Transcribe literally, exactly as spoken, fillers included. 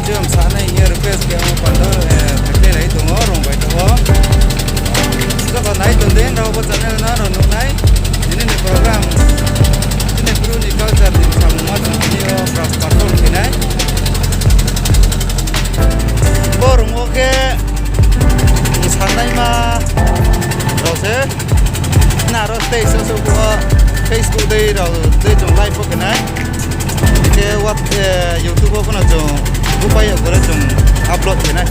Chum sanai hing ye request khe amo pando, eh, phaikhlai lai tong ou, rung bai tong ou. Joto nai tong di, rao bo channel no rao nuh nai. Tini ni program, tini Bru ni culture ni samung ma chung tini yo pra-, perform khe nai. Bo rung wo khe, sanaima rao se, nrao stage so so bo Facebook dei rao dei chung live wo khe nai. Khe what, eh, YouTube wo pho no chung bupai ya kore chung upload khe nai.